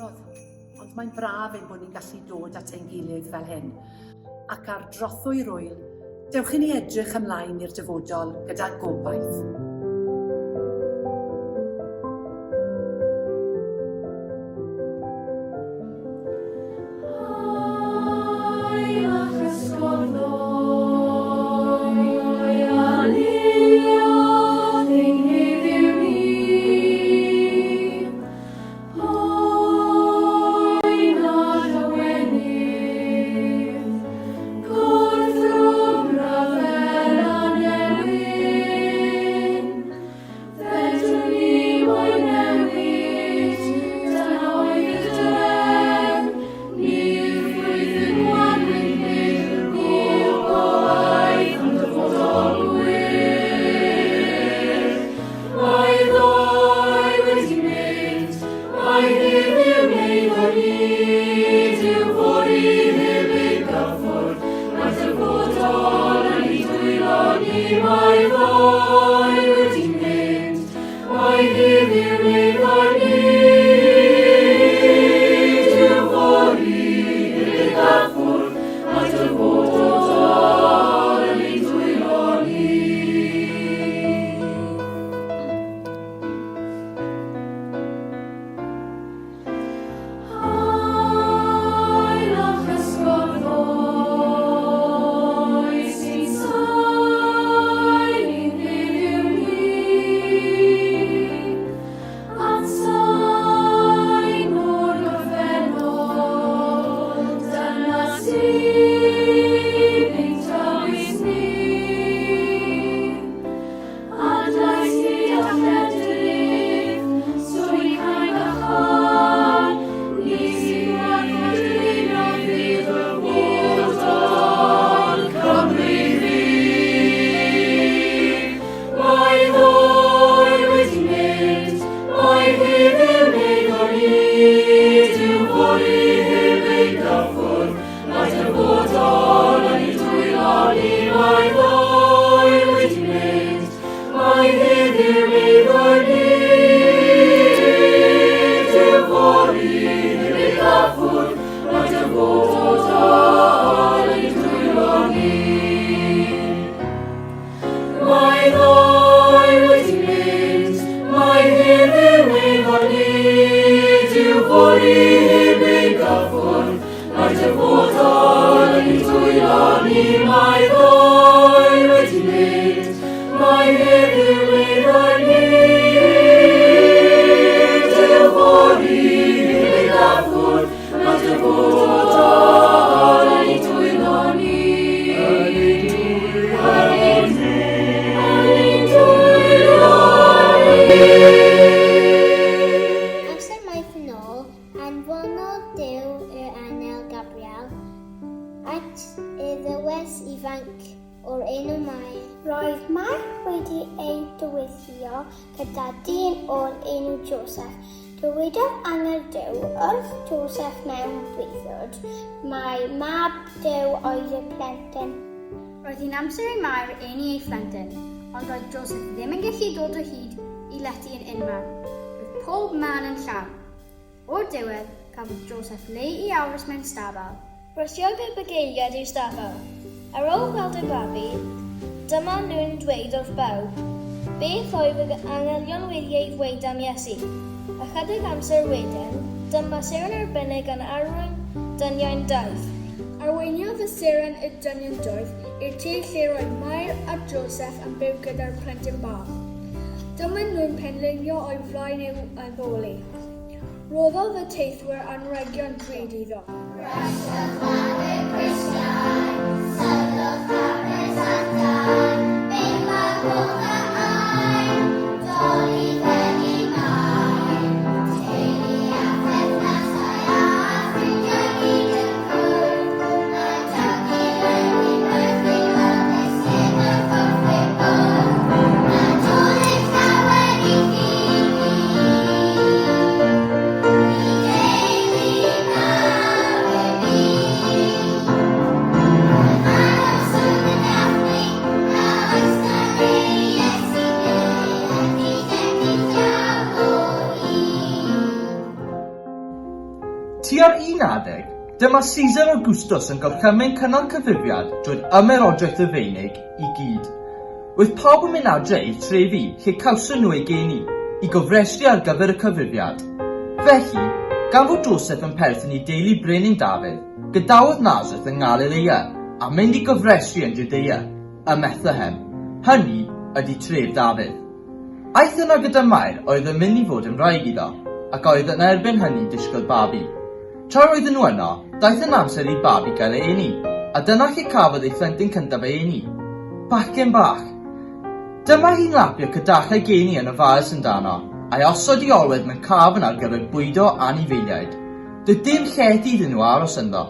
ailadrodd, ond mae'n braf ein bod ni'n gallu dod at ein gilydd fel hyn. Ac ar drothwy'r ŵyl, dewch i ni edrych ymlaen i'r dyfodol gyda gobaith. Amser maith yn ôl, anfonodd Duw yr angel Gabriel at y ddywes ifanc o'r enw Mair. Roedd Mair wedi ei dywysio gyda dyn o'r enw Joseph. Dywedodd angel Duw wrth Joseph mewn breuddwyd mai mab Duw oedd y plentyn. Roedd hi'n amser i Mair eni ei phlentyn, ond doedd Joseph ddim yn gallu dod o hyd i lety yn unman. Roedd pob man yn llawn. O'r diwedd, cafodd Joseph le i aros mewn stabal. Brysiodd y bugeiliaid i'r stabal. Ar ôl gweld y babi, dyma nhw'n dweud wrth bawb beth oedd yr angylion wedi ei ddweud am Iesu. Ychydig amser wedyn, dyma seren arbennig yn arwain dynion doeth. Arweiniodd y seren y dynion doeth i'r tŷ lle roedd Mair a Joseff yn byw gyda'r plentyn bach. Dyma nhw'n penlinio o'i flaen i'w addoli. Rhoddodd y teithwyr anrhegion drud iddo. Rhestodd lan y grisiau, syllodd Carys a Dai, Beibl goch a aur, dol i ddenu Mair. Teulu a pherthnasau a ffrindiau gyd yn cwrdd, a dawg i lenwi werthu fel eisteddfod wrth ei bodd. Nadolig llawen i chi gyd. I deulu mawr y byd. Aros yn y Tua'r un adeg, dyma Caesar Augustus yn gorchymyn cynnal cyfrifiad drwy'r Ymerodraeth Rufeinig i gyd. Roedd pawb yn mynd adre i'r trefi lle cawson nhw eu geni, i gofrestru ar gyfer y cyfrifiad. Felly, gan fod Joseph yn perthyn i deulu Brenin Dafydd, gadawodd Nazareth yng Ngalileia a mynd i gofrestru yn Judea, ym Methlehem, hynny ydy tref Dafydd. Aeth yno gyda Mair oedd yn mynd i fod yn wraig iddo, ac oedd yn erbyn hynny disgwyl babi. Tra roedden nhw yno, daeth yn amser i'r babi gael ei eni, a dyna lle cafodd ei phlentyn cyntaf ei eni. Bachgen bach. Dyma hi'n lapio cadachau geni yn ofalus amdano, a'i osod i olwedd mewn cafn ar gyfer bwydo anifeiliaid. Doedd dim llety iddyn nhw aros ynddo.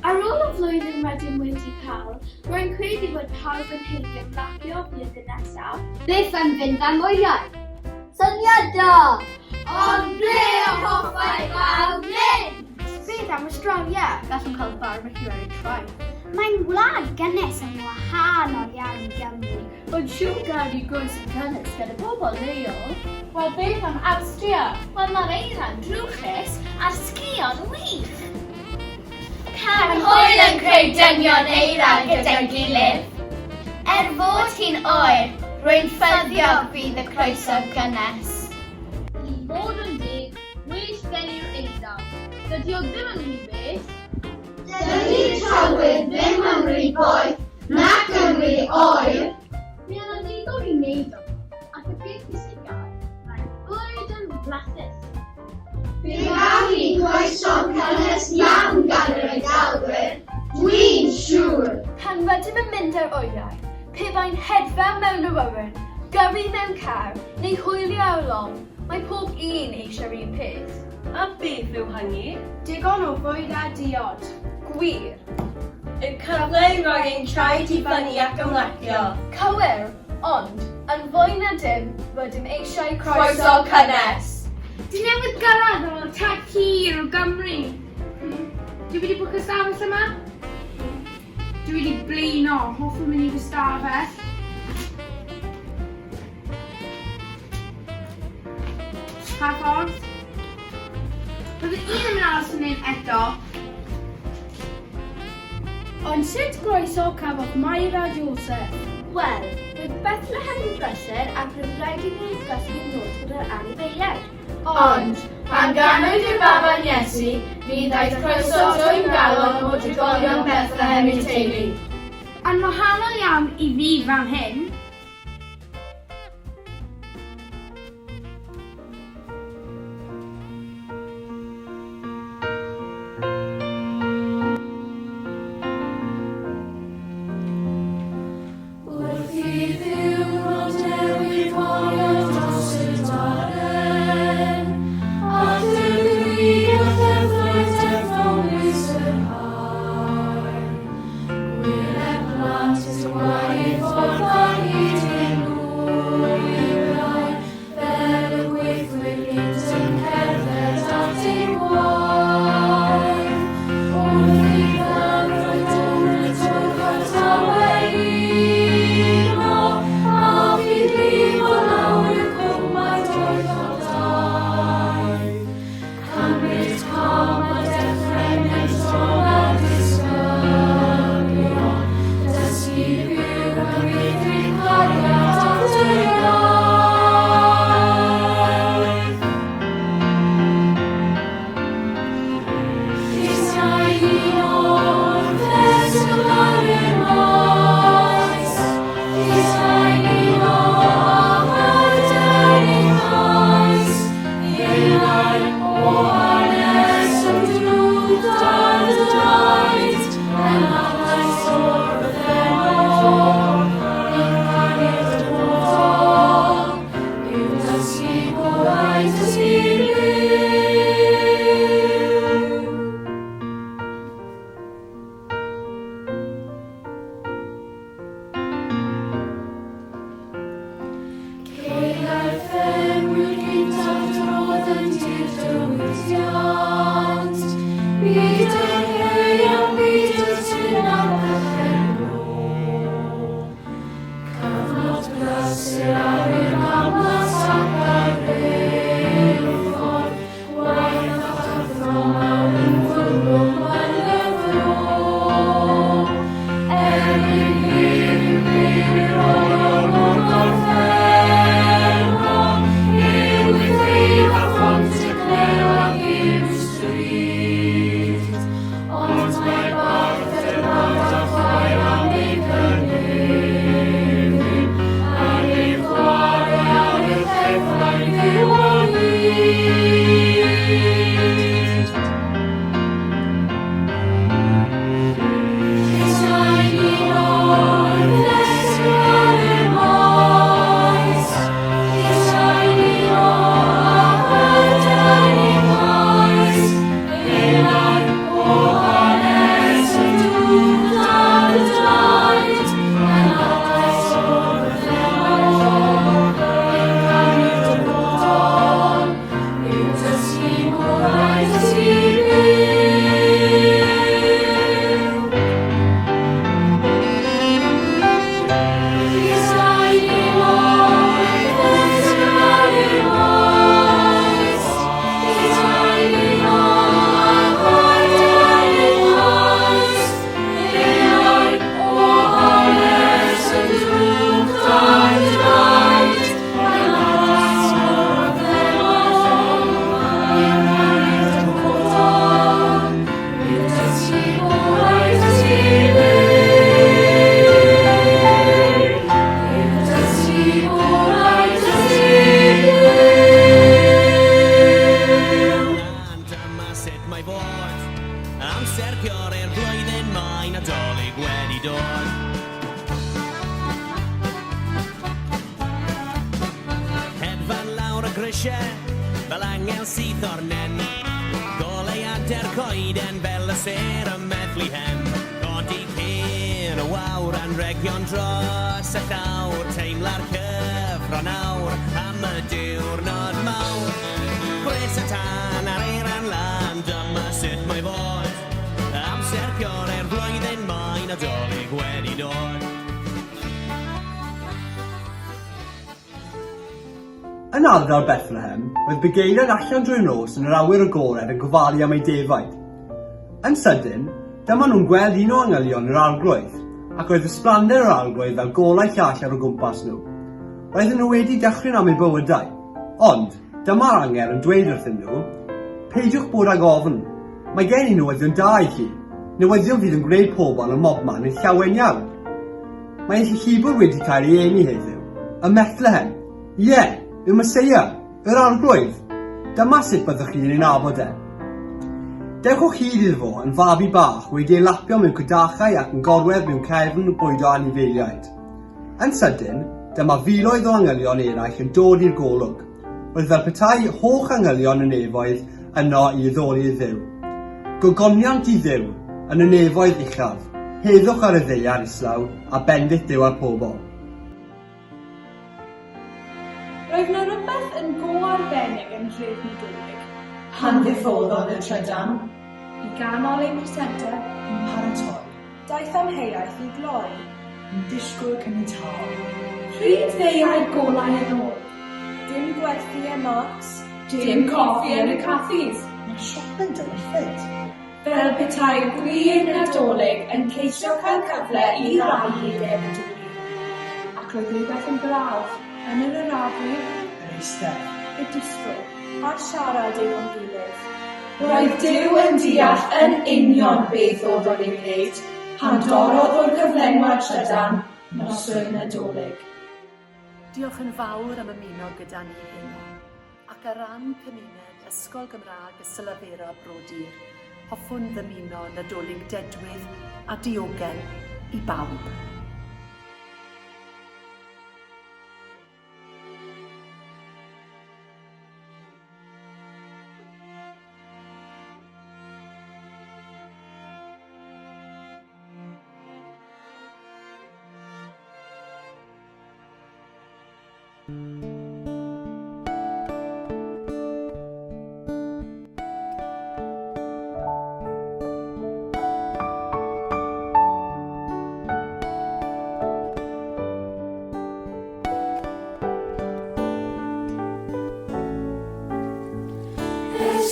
Ar ôl y flwyddyn rydym wedi cael, rwy'n credu bod pawb yn haeddu ymlacio flwyddyn nesaf. Beth am fynd am wyliau? Syniad da! Ond ble hoffai bawb fynd? Beth am Awstralia? Gallwn cael barbeciw ar y traeth. Mae'n wlad gynnes yn wahanol iawn i Gymru. Mae'n siŵr gael ei groeso cynnes gan y bobl leol. Wel, beth am Awstria? Wel, mae'r eira'n drwchus a'r sgïo'n wych. Cael hwyl yn creu dynion eira gyda'n gilydd. Er fod hi'n oer, rwy'n ffyddiog bydd y croeso gynnes. I fod yn deg, well gen i'r Eidal. Dydy o ddim yn rhy bell. Dydy'r tywydd ddim yn rhy boeth nac yn rhy oer. Mae yna ddigon i wneud yma, ac y peth pwysicaf, mae'r bwyd yn flasus. Fe gawn ni groeso cynnes iawn gan yr Eidalwyr, dwi'n siŵr! Pan rydym yn mynd ar wyliau, pe bai'n hedfan mewn awyren, gyrru mewn car, neu hwylio ar long, mae pob un eisiau'r un peth. A beth yw hynny? Digon o fwyd a diod. Gwir. Y cyfle i roi ein traed i fyny ac ymlacio. Cywir! Ond, yn fwy na dim, rydym eisiau croeso cynnes! Dwi newydd gyrraedd ar ôl taith hir o Gymru. Dwi wedi bwcio stafell yma? Dwi wedi blino, hoffwn mynd i fy stafell. Pa ffordd? Byddwn i ddim yn aros fan hyn eto. Ond sut groeso cafodd Mair a Joseph? Wel, roedd Bethlehem yn brysur ac roedd rhaid i nhw gysgu'n nos gyda'r anifeiliaid. Ond, pan ganwyd i'r baban Iesu, mi ddaeth croeso dwym galon o drigolion Bethlehem i'w teulu. Yn wahanol iawn i fi fan hyn. Wrth i ddiwrnod newydd wario dros y darllen, a dyfri a llyfrau detholus yr haul. Gwyleb plant y gwaith o'r Prysur ar y gamlas ac ar reilffordd, gwaith a chyffro mawr yn fwrlwm yn y fro. Erbyn hyn, byr olwg o'r gorffennol, i'r gweithfeydd a Phontycledd ac i'w stryd. Ond mae balchder bant a chwaer am ei cynefin, ar ei chwarae ar ei chefnau fyw o hyd. Petai ni'n orffest ar y maes, petai ni'n orffest ar y maes, Elan o hanes y dwfn ar y daid, yn adlais o'r gorffennol, yn canu'r dyfodol, i'w dysgu gorau dysgu byw. Petai ni'n orffest ar y maes, petai ni'n orffest ar y maes, Elan o hanes y dwfn ar y daid, yn adlais o'r gorffennol, yn canu'r dyfodol, i'w dysgu gorau dysgu byw. I'w dysgu gorau dysgu byw. Dyma sut mae fod. Amser ciore'r flwyddyn mae Nadolig wedi dod. Hedfan lawr y grisiau fel angel syth o'r nen. Goleuadau'r coeden fel y sêr ym Methlehem. Codi cyn y wawr anrhegion dros y llawr. Teimla'r cyffro nawr am y diwrnod mawr. Gwres y tân ar eiran lan, dyma sut mae fod. Amser ciore'r flwyddyn mae Nadolig wedi dod. Yn ardal Bethlehem, roedd bugeiliaid allan drwy'r nos yn yr awyr agored yn gofalu am eu defaid. Yn sydyn, dyma nhw'n gweld un o angylion yr Arglwydd, ac roedd ysblander yr Arglwydd fel golau llall ar o gwmpas nhw. Roedden nhw wedi dychryn am eu bywydau. Ond, dyma'r angel yn dweud wrthyn nhw, Peidiwch bod ag ofn. Mae gen i newyddion da i chi, newyddion fydd yn gwneud pobl ym mhobman yn llawen iawn. Mae eich Achubwr wedi cael ei eni heddiw, ym Methlehem. Ie, yw Meseia, yr Arglwydd. Dyma sut byddwch chi'n ei nabod e. Dewch o hyd iddo fo yn fabi bach wedi ei lapio mewn cwdachau ac yn gorwedd mewn cefn bwydo anifeiliaid. Yn sydyn, dyma filoedd o angylion eraill yn dod i'r golwg. Roedd fel petai holl angylion y nefoedd yno i addoli i Dduw. Gogoniant i Dduw yn y nefoedd uchaf, heddwch ar y ddaear islaw, a bendith Duw ar pobl. Roedd 'na rywbeth yn go arbennig yn nhref Nadolig. Pan ddiffoddodd y trydan. I ganol ein presennter. Yn paratoi. Daeth amheuaeth i gloi. Yn disgwyl caniatâd. Pryd ddeuai'r golau yn ôl? Dim gwerthu e Marks. Dim coffi yn y caffis. Mae'r siop yn dywyllyd. Fel petai'r gwir Nadolig yn ceisio cael cyfle i rannu efo dwi. Ac roedd rhywbeth yn braf yn yr arafu. Yr eistedd. Y disgwyl. A siarad efo'n gilydd. Roedd Duw yn deall yn union beth oedd o'n ei wneud pan dorrodd o'r cyflenwad trydan noswyl Nadolig. Diolch yn fawr am ymuno gyda ni heno, ac ar ran cymuned Ysgol Gymraeg y Sylafera Bro Dur, hoffwn ddymuno Nadolig dedwydd a diogel i bawb.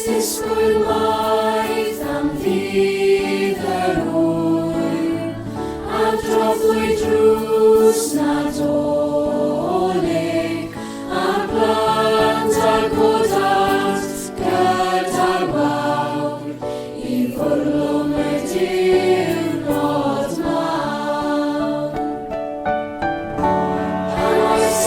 Oes disgwyl maith am ddydd yr ŵyl, Ar drothwy drws Nadolig, A'r plant a godant gyda'r wawr, I fwrlwm y diwrnod mawr. Pan oes